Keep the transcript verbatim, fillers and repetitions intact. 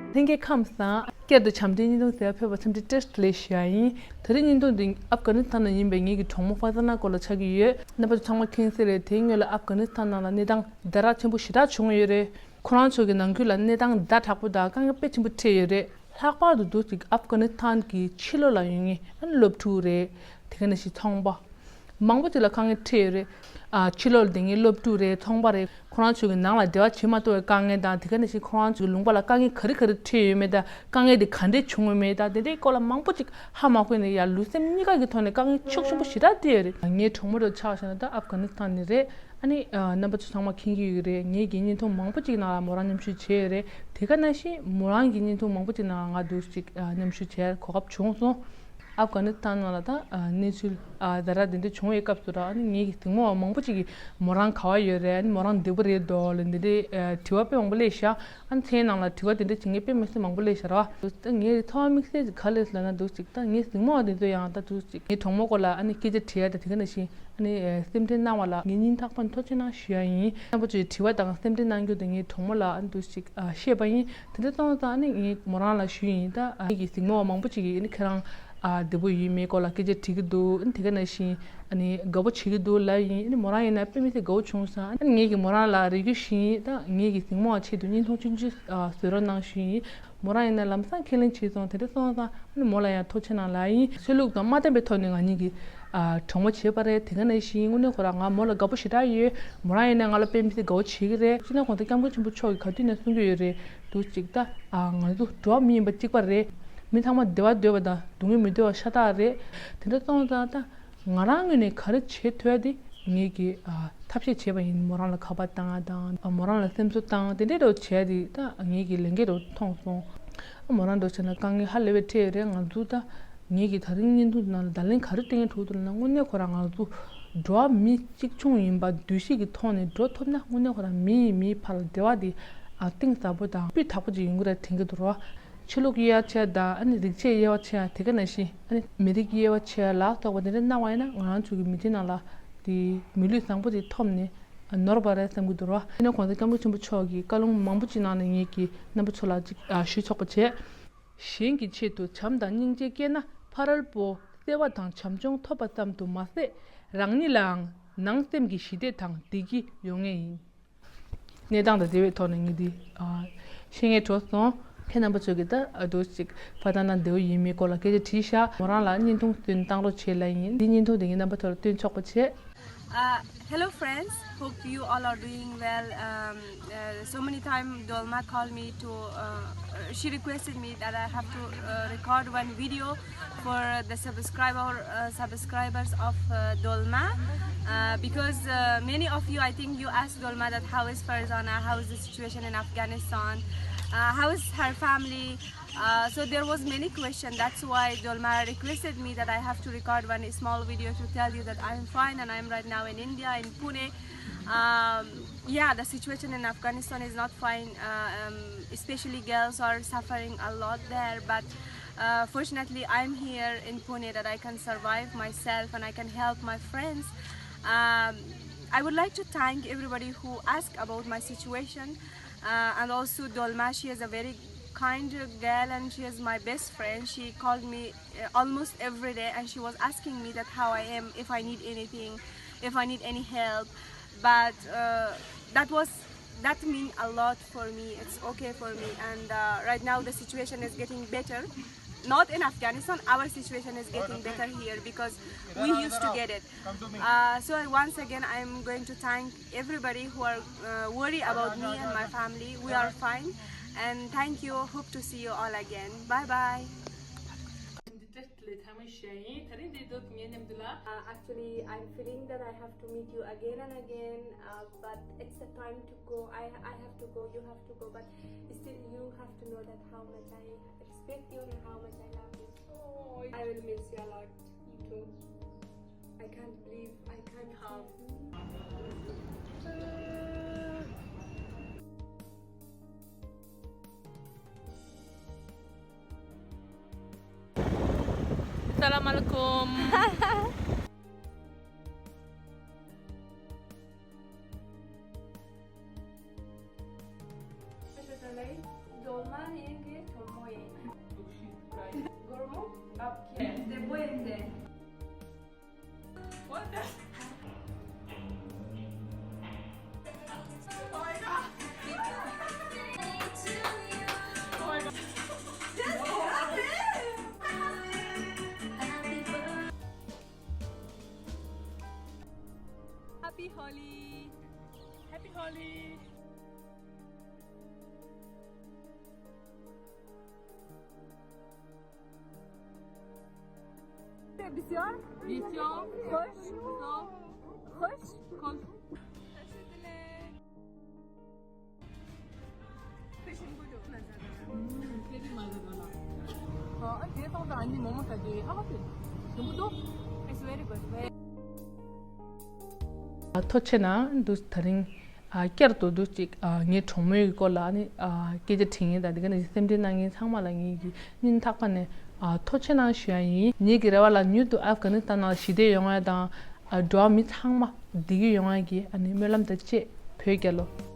ལྷན་རྒྱས་ཁམས་བཟང་། བསྐྱར་དུ་བྱམས་བརྩེའི་བརྙན་ཐུང་གཟིགས་པར་ཕེབས་པར་འཚམས་འདྲི་བཀྲ་ཤིས་བདེ་ལེགས་ཞུ་ཡ་ཡིན། དེ་རིང་བརྙན་ཐུང་འདི་ཨབ་གྷ་ནི་སི་ཐན་ནང་ཡིན་པའི་ངེད་ཀྱི་གྲོགས་མོ་ཧྥ་ཏ་ན་སྐོར་ལ་ཆགས་ཀྱི་ཡོད། རྣམ་པ་ཚོ་ཚང་མ་མཁྱེན་གསལ་རེད། དེའི་སྔོན་ལ་ཨབ་གྷ་ནི་སི་ཐན་ནང་ལ་གནས་སྟངས་ཛ་དྲག་ཆེན་པོ་ཞེ་དྲག་བྱུང་ཡོད་རེད། ཁོ་རང་ཚོ་གི་ནང་ཁུལ་ལ་གནས་སྟངས་ཛ་དྲག་པོ་དང་དཀའ་ངལ་དཔེ་ཆེན་པོ་འཕྲད་ཡོད་རེད། ལྷག་པར་དུ་འདུག་ཅིག་ཨབ་གྷ་ནི་སི་ཐན་གྱི་ཕྱི་ལོགས་ལ་ཡོད་མཁན་ཨ་ནི་སློབ་ཕྲུག་རེད། དེ་ག་ནང་བཞིན་ཚོང་པ། མང་པོ་ཅིག་ལ་དཀའ་ངལ་འཕྲད་ཡོད་རེད། ཨ་ཕྱི་ལོགས་ལ་བསྡད་མཁན་སློབ་ཕྲུག་རེད། ཚོང་པ་རེད། ཁོ་རང་ཚོ་གི་ནང་ལ་འབྲེལ་བ་བྱེད་མ་ཐུབ་པའི་དཀའ་ངལ་དང་། དེ་ག་ནང་བཞིན་ཁོ་རང་ཚོ་གི་ལུང་པ་ལ་དཀའ་ངལ་ག་རེ་ག་རེ་འཕྲད་ཡོད་མེད་དང་། དཀའ་ངལ་དེ་ག་འདྲས་བྱུང་ཡོད་མེད་དང་། དེ་འདྲའི་སྐོར་ལ་མང་པོ་ཅིག་ཧ་མ་གོ་ནས་ཡར་ལུས་སེམས་གཉིས་ཀ་གི་ཐོག་ནས་དཀའ་ངལ་ཤུགས་ཆེན་པོ་ཞེ་དྲག་འཕྲད་ཡོད་རེད། ངའི་གྲོགས་མོ་རེ་ཆགས་བཞག་ན་ད་ཨབ་གྷ་ནི་སི་ཐན་ནས་རེད། ཨ་ནི་ཨ་རྣམ་པ་ཚོ་ཚང་མ་མཁྱེན་གྱི་ཡོད་ཀྱི་རེད། ངེད་ཀྱིས་བརྙན་ཐུང་མང་པོ་ཅིག་ནང་ལ་མོ་རང་མཉམ་ཞུགས་བྱས་ཡོད་རེད། དེ་ག་ནང་བཞིན་མོ་རང་གི་བརྙན་ཐུང་མང་པོ་ཅིག་ནང་ལ་ང་འདུག་ཅིག་ཨ་མཉམ་ཞུགས་བྱས་གོ་སྐབས་བྱུང་སོང་། ཨབ་གྷ་ནི་སི་ཐན་ནང་ལ་ད་ཨ་གནས་ཚུལ་ཨ་ཛ་དྲག་དེ་འདྲ་བྱུང་བའི་སྐབས་སུ་ར། ཨ་ནི་ངེད་ཀྱི་གཟིགས་མོ་བ་མང་པོ་ཅིག་གིས་མོ་རང་ག་བ་ཡོད་རེད། ཨ་ནི་མོ་རང་བདེ་པོ་རེད་འདུག་ལབ་འདི་འདྲའི་ཨ་དྲི་བ་དཔེ་མང་པོ་སླེབས་ཤག་ཨ་ནི་ཚེ་ནང་ལ་དྲི་བ་དེ་འདྲ་བྱེད་མཁན་དཔེ་མི་སྲིད་མང་པོ་སླེབས་ཤག་ར། ད་ངའི་ཐོག་དམིགས་བསལ་གྱི་ག་རེ་ལབ་ན་འདུག་ཅིག་ད་ངའི་གཟིགས་མོ་བ་དེ་ཚོ་ཡང་ད་འདུག་ཅིག་ངའི་གྲོགས་མོ་སྐོར་ལ་ཨ་ནི་སྐད་ཆ་དྲིས་ཡ་ད་དེ་ག་ནང་བཞིན། ཨ་ནི་ཨེ་སེམས་ཁྲལ་གནང་བ་ལ་ངའི་སྙིང་ཐག་པ་ནས་ཐུགས་རྗེ་གནང་ཞུ་ཡ་ཡིན། རྣམ་པ་ཚོས་དྲི་བ་དང་སེམས་ཁྲལ་གནང་རྒྱུ་དེ་ངའི་གྲོགས་མོ་ལ་ཨ་ནི་འདུག་ཅིག་ཨ་བཤད་པ་ཡིན། དེ་འདྲ་སོང་ཙང་ཨ་ནི་ངས་མོ་རང་ལ་ཞུས་ཡིན། ད་ཨ་ངེད་ཀྱི་གཟིགས་མོ་བ་མང་པོ་ཅིག་གིས་ཨ་ནི་ཁྱེད་རང་ཨ་བདེ་པོ་ཡོད་མེད་སྐོར་ལ་སྐད་ཆ་དྲིས་ཀྱི་འདུག་ཨ་ནི་དེ་ག་ནང་བཞིན་ཨ་ནི་དགའ་པོ་བྱེད་ཀྱི་འདུག་ལབ་ཡིན། ཨ་ནི་མོ་རང་ཡིན་ན་དཔེ་མི་སྲིད་དགའ་པོ་བྱུང་སོང་། ཨ་ནི་ངེད་ཀྱིས་མོ་རང་ལ་རེ་སྐུལ་ཞུས་ཡིན། ད་ངེད་ཀྱི་གཟིགས་མོ་བ་ཆེད་དུ་བརྙན་ཐུང་ཆུང་ཆུང་ཨ་བཟོ་རོགས་གནང་ཞུས་ཡིན། མོ་རང་ཡིན་ན་ལམ་སང་ཁས་ལེན་བྱས་སོང་། དེ་འདྲ་སོང་ཙང་ཨ་ནི་མོ་ལ་ཡང་ཐུགས་རྗེ་གནང་ལབ་ཡིན། ཆོས་ལུགས་དང་མ་བརྟེན་པའི་ཐོག་ནས་ང་གཉིས་ཀྱིས་ཨ་གྲོགས་མོ་བྱས་པ་རེད། དེ་ག་ནང་བཞིན་དངོས་གནས་ཁོ་རང་ང་མོ་ལ་དགའ་པོ་ཞེ་དྲག་ཡོད། མོ་རང་ཡིན་ན་ང་ལ་དཔེ་མི་སྲིད་དགའ་པོ་བྱེད་ཀྱི་རེད། སྤྱིར་ན་གོང་ས་སྐྱབས་མགོན་ཆེན་པོ་མཆོག་གིས་ག་དུས་ནས་གསུང་གི་ཡོད་རེད། འདུག་ཅིག་ད་ཨ་ང་ཚོ་འགྲོ་བ་མི་ཡིན་པ་གཅིག་པ་རེད། མི་ཚང་མ་བདེ་བ་འདོད་པ་དང་སྡུག་བསྔལ་མི་འདོད་པ་ཤ་སྟག་རེད། དེ་འདྲ་སོང་ཙང་ད། ང་རང་ངོས་ནས་ག་རེ་བྱེད་ཐུབ་ཡ་དེ་ངེད་ཀྱིས་ཨ་ཐབས་ཤེས་བྱས་པ་ཡིན། མོ་རང་ལ་ཁ་པར་བཏང་ཡ་དང་། ཨ་མོ་རང་ལ་སེམས་གསོ་བཏང་། དེ་འདྲས་རོ་བྱས་ཏེ་ད་ངེད་ཀྱི་ལས་འགན་རོ་མཐོང་སོང་། ཨ་མོ་རང་འགྲོ་བྱས་ན་དཀའ་ངལ་ཧ་ལས་པའི་འཕྲད་ཡོད་རེད། ང་ཚོ་ད་ངེད་ཀྱིས་ད་རིང་བརྙན་ཐུང་འདི་ནང་ལ་བརྡ་ལན་ག་རེ་སྤྲད་མཁན་འདུག་ལབ་ན། དངོས་གནས་ཁོ་རང་ང་ཚོ་འགྲོ་བ་མི་གཅིག་མཚུངས་ཡིན་པ་འདུ་ཤེས་ཀྱི་ཐོག་ནས་འགྲོ་ཐུབ་ན། དངོས་གནས་ཁོ་རང་མི་ཡིས་མིའི་བར་ལ་འབྲེལ་བ་དེ་ཨ་གཏིང་ཟབ་པོ་དང་སྤུས་དག་པོ་ཅིག་ཡོང་གི་རེད་དྲན་གྱི་འདུག་རོ། ཆོས་ལུགས་དབྱེ་བ་ཕྱེ་དང་། ཨ་ནི་རིགས་ཆད་དབྱེ་བ་ཕྱེ། དེ་ག་ནང་བཞིན་ཨ་ནི་མི་རིགས་དབྱེ་བ་ཕྱེ་ལ་སོགས་པ་དེ་འདྲ་གནང་བ་ཡིན་ན། ང་རང་ཚོ་གི་མི་ཚེ་ནང་ལ་དེ་མི་ལུས་བཟང་པོ་དེ་ཐོབ་ནས་ནོར་བ་རེད་བསམ་གྱི་འདུག་རོ། ཡིན་ན་གོང་ས་སྐྱབས་མགོན་ཆེན་པོ་མཆོག་གིས་བཀའ་ལུང་མང་པོ་ཅིག་གནང་ནས་ངེད་ཀྱིས་རྣམ་པ་ཚོ་ལ་ཅིག་ཨ་ཞུ་ཆོག་པ་བྱས། གཞན་གྱི་ཆེད་དུ་བྱམས་དང་སྙིང་རྗེ་བསྐྱེད་ན། ཕ་རོལ་པོ་བརྩེ་བ་དང་བྱམས་སྐྱོང་ཐོབ་པ་ཙམ་དུ་མ་ཟད། རང་ཉིད་ལའང་ནང་སེམས་ཀྱི་ཞི་བདེ་དང་བདེ་སྐྱིད་ཡོང་ངེས་ཡིན། གནས་སྟངས་དང་འབྲེལ་བའི་ཐོག་ནས་ངས་འདི་ཨ་ཤེས་ངེས་འགྲོ་སོང་། ཁྱེད་རྣམ་པ་ཚོས་ཀྱིས་ད་ཨ་འདུག་ཅིག་ཕ་ཏ་ན་བདེ་པོ་ཡིན་མིན་སྐོར་ལ་སྐད་ཆ་དྲིས་ཤག་མོ་རང་ལ་བརྙན་ཐུང་སྟོན་བཏང་རོགས་བྱེད་ལབ་ཡིན། འདི་བརྙན་ཐུང་དེ་ངས་རྣམ་པ་ཚོ་ལ་སྟོན་ཆོག་པ་བྱས། Uh, hello friends, hope you all are doing well. Um, uh, so many times Dolma called me to, uh, uh, she requested me that I have to uh, record one video for the subscriber uh, subscribers of uh, Dolma, uh, because uh, many of you, I think you asked Dolma that how is Farzana, how is the situation in Afghanistan, uh, how is her family. Uh, so there was many questions. That's why Dolma requested me that I have to record one small video to tell you that I'm fine and I'm right now in India, in Pune. Um, yeah, the situation in Afghanistan is not fine. Uh, um, especially girls are suffering a lot there. But uh, fortunately, I'm here in Pune that I can survive myself and I can help my friends. Um, I would like to thank everybody who asked about my situation. Uh, and also Dolma, she is a very kind girl and she is my best friend. She called me uh, almost every day and she was asking me that how I am, if I need anything, if I need any help. But uh, that was that mean a lot for me. It's okay for me. And uh, right now the situation is getting better. Not in Afghanistan, our situation is getting better here because we used to get it. Uh, so I, once again, I'm going to thank everybody who are uh, worried about me and my family. We are fine. And thank you. Hope to see you all again. Bye bye. ལས་ཐ་མ་ཤ་ཡིན། ད་རིང་འདི་འདུག་ངའི་མཉམ་དུ་ལ། Uh, actually, I'm feeling that I have to meet you again and again, uh, but it's the time to go. I, I have to go, you have to go, but still you have to know that how much I respect you and how much I love you. Oh, I will miss you a lot. Me too. I can't believe, I can't believe. السلام عليكم. སྒོར་མོ་ཡིན་གྱི་གྲོགས་མོ་ཡིན། སྒོར་མོ་ལབ་ཀྱི་བདེ་པོ་ཡིན་ཏེ། What the? Oh my God. Oh my God. Happy Holi. Happy Holi. Bisyor. Bisyor. Xo'sh. Xo'sh. Xo'sh. It's very good. ཐུགས་རྗེ་གནང་། འདུག་ད་རིང་ཨ་བསྐྱར་དུ་འདུག་ཅིག་ཨ་ངའི་གྲོགས་མོའི་སྐོར་ལ་ནི་ཨ་སྐད་ཆ་དྲི་མཁན་དང་དེ་ག་ནས་སེམས་ཁྲལ་གནང་མཁན་ཚང་མ་ལ་ངེད་ཀྱི་སྙིང་ཐག་པ་ནས་ཨ་ཐུགས་རྗེ་གནང་ཞུ་ཡ་ཡིན། ངེད་ཀྱི་རེ་བ་ལ་མྱུར་དུ་ཨབ་གྷ་ནི་སི་ཐན་ནང་ཞི་བདེ་ཡོང་ཡ་དང་ཨ་འགྲོ་བ་མི་ཚང་མ་བདེ་སྐྱིད་ཡོང་ཡ་གི་ཨ་ནི་སྨོན་ལམ་དང་བཅས་བོད་རྒྱལ་ལོ།